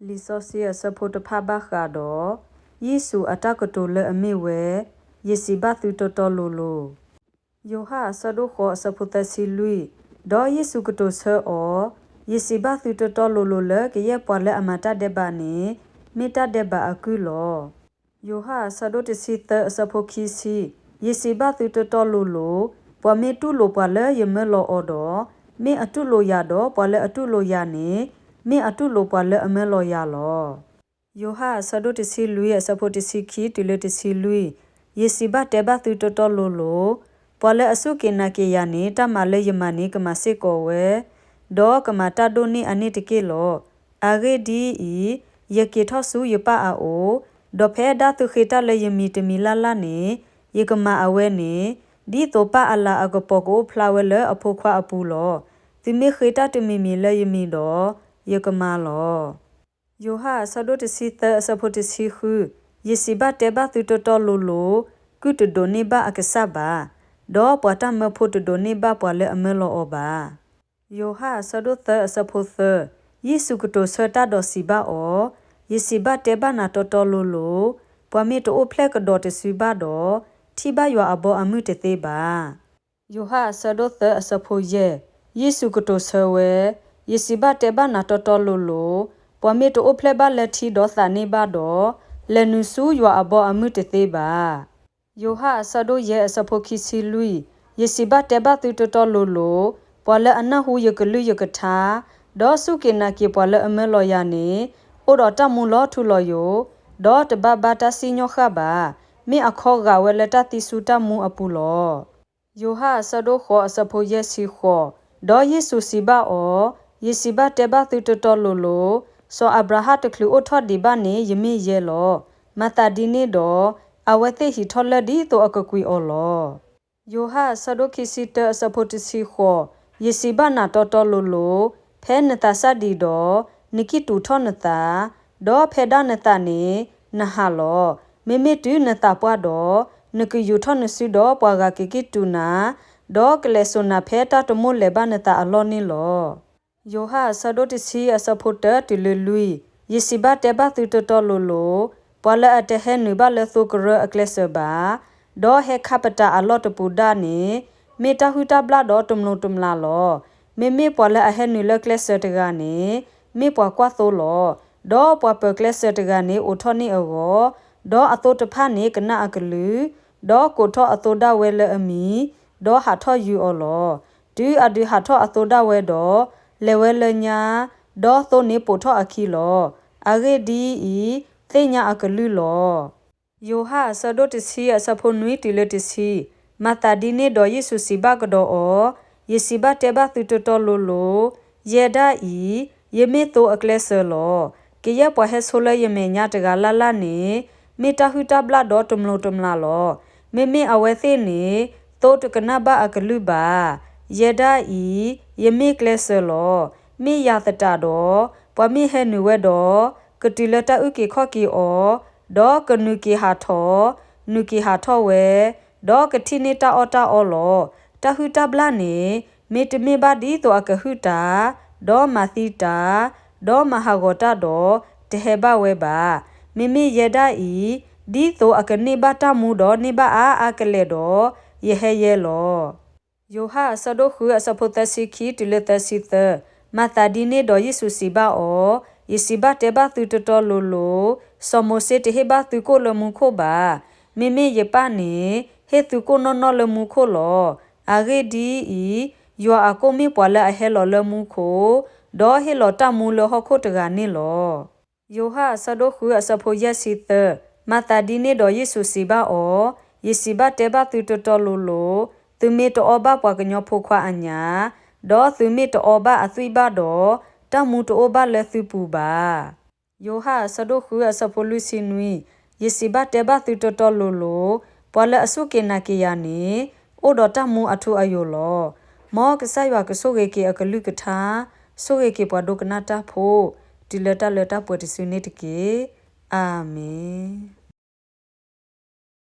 လံာ်စီဆှံအဆၢဖိတဖၣ်ဘၣ်ဃးဒီး ယ့ၣ်ၡူးအတၢ်ကတိၤလၢအမ့ၢ်ဝဲ, ယစံးဘၣ်သုတီတီလိၤလိၤ. ယိၤဟၣ်အဆၢဒိၣ်ဃိးအဆၢဖိသၢဆံလွံၢ်, ဒီးယ့ၣ်ၡူးကတိၤဆၢအီၤ, ယစံးဘၣ်သုတီတီလိၤလိၤလၢ ကယဲၢ်ပှၤလၢအမၤတၢ်ဒဲးဘးန့ၣ် မ့ၢ်တၢ်ဒဲးဘးအကုၢ်လီၤ. ယိၤဟၣ်အဆၢဒိၣ်တဆံသၢအဆၢဖိခံဆံ, ယစံးဘၣ်သုတီတီလိၤလိၤ, ပှၤမ့ၢ်တူၢ်လိာ်ပှၤလၢယမၢလီၤအီၤဒီး, မ့ၢ်အတူၢ်လိာ်ယၤဒီး ပှၤလၢအတူၢ်လိာ်ယၤန့ၣ် မ့ၢ်အတူၢ်လိာ်ပှၤလၢအမၢလီၤယၤလီၤ. ယိၤဟၣ်အဆၢဒိၣ်တဆံလွံၢ်အဆၢဖိတဆံခံတုၤလၢတဆံလွံၢ်, ယစံးဘၣ်တဲဘၣ်သုတီတီလိၤလိၤ, ပှၤလၢအစူၢ်က့ၤနာ်က့ၤယၤန့ၣ် တၢ်မၤလၢယမၤန့ၣ် ကမၤစ့ၢ်ကီးဝဲ, ဒီးကမၤတၢ်ဒိၣ်န့ၢ်အန့ၣ်တက့ၢ်လီၤ. အဂ့ၢ်ဒ်အံၤ, ယက့ၤထီၣ်ဆူယပၢ်အအိၣ်, ဒီးဖဲဒၣ်သုဃ့တၢ်လၢယမံၤတမံၤလၢ်လၢ်န့ၣ်, ယကမၤအဝဲန့ၣ်, ဒ်သိးပၢ်အလၤအကပီၤကအိၣ်ဖျါဝဲလၢအဖိခွါအပူၤလီၤ. သုမ့ၢ်ဃ့တၢ်တမံၤမံၤလၢယမံၤဒီး, ယကမၤလီၤ. ယိၤဟၣ်အဆၢဒိၣ်တဆံသၢအဆၢဖိတဆံဃု, ယစံးဘၣ်တဲဘၣ်သုတီတီလိၤလိၤ, ကုၢ်တဒိးန့ၢ်ဘၣ်အကစၢ်ဘၣ်, ဒီးပှၤတၢ်မၢဖိတဒိးန့ၢ်ဘၣ်ပှၤလၢအမၢလီၤအီၤဘၣ်. ယိၤဟၣ်အဆၢဒိၣ်သၢအဆၢဖိသၢ, ယ့ၣ်ၡူးကတိၤဆၢတၢ်ဒီးစံးဘၣ်အီၤ, ယစံးဘၣ်တဲဘၣ်နၤတီတီလိၤလိၤ, ပှၤမ့ၢ်တအိၣ်ဖျဲၣ်ကဒီးတစုဘၣ်ဒီး, ထံၣ်ဘၣ်ယွၤအဘီအမုၢ်တသ့ဘၣ်. ယိၤဟၣ်အဆၢဒိၣ်သၢအဆၢဖိယဲၢ်, ယ့ၣ်ၡူးကတိၤဆၢဝဲ, ယစံးဘၣ်တဲဘၣ်နၤတီတီလိၤလိၤ, ပှၤမ့ၢ်တအိၣ်ဖျဲၣ်ဘၣ်လၢထံဒီးသးန့ၣ်ဘၣ်ဒီး, လဲၤနုာ်ဆူယွၤအဘီအမုၢ်တသ့ဘၣ်. ယိၤဟၣ်အဆၢဒိၣ်ယဲၢ်အဆၢဖိခံဆံလွံၢ်, ယစံးဘၣ်တဲဘၣ်သုတီတီလိၤလိၤ, ပှၤလၢအနၢ်ဟူယကလုၢ်ယကထါ, ဒီးစူၢ်က့ၤနာ်က့ၤပှၤလၢအမၢလီၤယၤန့ၣ်, အိၣ်ဒီးတၢ်မူလီၤထူလီၤယိာ်, ဒီးတဘၣ်ဘါတၢ်စံၣ်ညီၣ်ဃၣ်ဘၣ်. မ့ၢ်အခီဂာ်ဝဲလၢတၢ်သံဆူတၢ်မူအပူၤလီၤ. ယိၤဟၣ်အဆၢဒိၣ်ဃိးအဆၢဖိယဲၢ်ဆံဃိး, ဒီးယ့ၣ်ၡူးစံးဘၣ်အီၤ, ယစံးဘၣ်တဲဘၣ်သုတီတီလိၤလိၤ, စီၤအၤဘြၤဟၣ်တချုးအိၣ်ထီၣ်ဒံးဘၣ်န့ၣ် ယမ့ၢ်ယဲလီၤ. မၤသးဒ်န့ၣ်ဒီး, အဝဲသ့ၣ်ဟံးထီၣ်လၢၢ်ဒ်သိးအကကွံာ်အီၤလီၤ. ယိၤဟၣ်အဆၢဒိၣ်ခံဆံတၢအဆၢဖိတဆံဃိး, ယစံးဘၣ်နၤတီတီလိၤလိၤ, ဖဲနသးစၢ်ဒံးဒီး, နကံၣ်တူာ်ထီၣ်နသး, ဒီးဖဲဒၣ်နသးန့ၣ်, နဟးလီၤ. မ့မ့ၢ်တုၤနသးပှၢ်ဒီး, နကယူာ်ထီၣ်နစုဒီးပှၤဂၤကကံၣ်တူာ်နၤ, ဒီးကလဲၤစိာ်နၤဖဲတၢ်တမိၣ်လဲၤဘၣ်နသးအလီၢ်န့ၣ်လီၤ. ယိၤဟၣ်အဆၢဒိၣ်တဆံအဆၢဖိတၢတုၤလၢလွံၢ်, ယစံးဘၣ်တဲဘၣ်သုတီတီလိၤလိၤ, ပှၤလၢအတဟဲနုာ်ဘၣ်လၢသိကရၢအကျဲစၢၤဘၣ်, ဒီးဟဲခါပတာ်အလီၢ်တပူၤဒၣ်န့ၣ်, မ့ၢ်တၢ်ဟုၣ်တၢ်ဘျၣ်ဒီးတမျိးတမျာ်လီၤ. မ့မ့ၢ်ပှၤလၢအဟဲနုာ်လၢကျဲစၢၤတဂၤန့ၣ်, မ့ၢ်ပှၤကွၢ်သိလီၤ. ဒီးပှၤပၢၤကျဲစၢၤတဂၤန့ၣ်အိးထီၣ်န့ၢ်အဂီၢ်, ဒီးအသိတဖၣ်န့ၣ်ကနၣ်အကလုၢ်, ဒီးကိးထီၣ်အသိဒၣ်ဝဲလၢအမံၤ, ဒီးဟးထီၣ်ယုာ်အီၤလီၤ. တုၤအဒုးဟးထီၣ်အသိဒၣ်ဝဲဒီး, လဲၤဝဲလၢညါ, ဒီးသိန့ၣ်ပိာ်ထီၣ်အခံလီၤ. အဂ့ၢ်ဒ်အံၤ, သ့ၣ်ညါအကလုၢ်လီၤ. ယိၤဟၣ်အဆၢဒိၣ်တဆံအဆၢဖိနွံတုၤလၢတဆံ, မၤသးဒ်န့ၣ်ဒီးယ့ၣ်ၡူးစံးဘၣ်ကဒီးအီၤ, ယစံးဘၣ်တဲဘၣ်သုတီတီလိၤလိၤ, ယဲဒၣ်အံၤ, ယမ့ၢ်သိအကျဲစၢၤလီၤ. ကယဲၢ်ပှၤဟဲဆိလၢယမဲာ်ညါတဂၤလၢ်လၢ်န့ၣ်, မ့ၢ်တၢ်ဟုၣ်တၢ်ဘျၣ်ဒီးတမျိးတမျာ်လီၤ. မ့မ့ၢ်အဝဲသ့ၣ်န့ၣ်, သိတကနၣ်ဘၣ်အကလုၢ်ဘၣ်. ယဲဒၣ်အံၤ, ယမ့ၢ်ကျဲစၢၤလီၤ. မ့ၢ်ယၤသတးဒီး, ပှၤမ့ၢ်ဟဲနုာ်ဝဲဒီး, ကတုၤလၢတၢ်အုၣ်က့ၤခီၣ်က့ၤအီၤ, ဒီးကနုာ်က့ၤဟးထီၣ်, နုာ်က့ၤဟးထီၣ်ဝဲ, ဒီးကထံၣ်န့ၢ်တၢ်အီၣ်တၢ်အီလီၤ. တၢ်ဟုၣ်တၢ်ဘျၣ်န့ၣ်, မ့တမ့ၢ်ဘၣ်ဒ်သိးအကဟုၣ်တၢ်, ဒီးမၤသံတၢ်, ဒီးမၤဟးဂီၤတၢ်ဒီး, တဟဲဘၣ်ဝဲဘၣ်. မ့မ့ၢ်ယဲဒၣ်အံၤ, ဒ်သိးအကန့ၢ်ဘၣ်တၢ်မူဒီးန့ၢ်ဘၣ်အါအါကလဲာ်ဒီး, ယဟဲယဲလီၤ. ယိၤဟၣ်အဆၢဒိၣ်ဃုအဆၢဖိသၢဆံခံတုၤလၢသၢဆံသၢ, မၤသးဒ်န့ၣ်ဒီးယ့ၣ်ၡူးစံးဘၣ်အီၤ, ယစံးဘၣ်တဲဘၣ်သုတီတီလိၤလိၤ, စီၤမိၤၡ့တဟ့ၣ်ဘၣ်သုကိၣ်လၢမူခိၣ်ဘၣ်. မ့မ့ၢ်ယပၢ်န့ၣ်, ဟ့ၣ်သုကိၣ်နီၢ်နီၢ်လၢမူခိၣ်လီၤ. အဂ့ၢ်ဒ်အံၤ, ယွၤအကိၣ်မ့ၢ်ပှၤလၢအဟဲလီၤလၢမူခိၣ်, ဒီးဟ့ၣ်လီၤတၢ်မူလၢဟီၣ်ခိၣ်တဂၤန့ၣ်လီၤ. ယိၤဟၣ်အဆၢဒိၣ်ဃုအဆၢဖိယဲၢ်ဆံသၢ, မၤသးဒ်န့ၣ်ဒီးယ့ၣ်ၡူးစံးဘၣ်အီၤ, ယစံးဘၣ်တဲဘၣ်သုတီတီလိၤလိၤ, သုမ့ၢ်တအီဘၣ်ပှၤကညီဖိခွါအညၣ်, ဒီးသုမ့ၢ်တအီဘၣ်အသွံၣ်ဘၣ်ဒီး, တၢ်မူတအိၣ်ဘၣ်လၢသုပူၤဘၣ်. ယိၤဟၣ်အဆၢဒိၣ်ဃုအဆၢဖိလွံၢ်ဆံနွံ, ယစံးဘၣ်တဲဘၣ်သုတီတီလိၤလိၤ, ပှၤလၢအစူၢ်က့ၤနာ်က့ၤယၤန့ၣ်, အိၣ်ဒီးတၢ်မူအထူအယိာ်လီၤ. မ်ကစၢ်ယွၤကဆိၣ်ဂ့ၤက့ၤအကလုၢ်ကထါ, ဆိၣ်ဂ့ၤက့ၤပှၤဒိကနၣ်တၢ်ဖိ, တုၤလၢတၢ်လၢတၢ်ပှဲၤတစုန့ၣ်တက့ၢ်. အၤမ့ၣ်.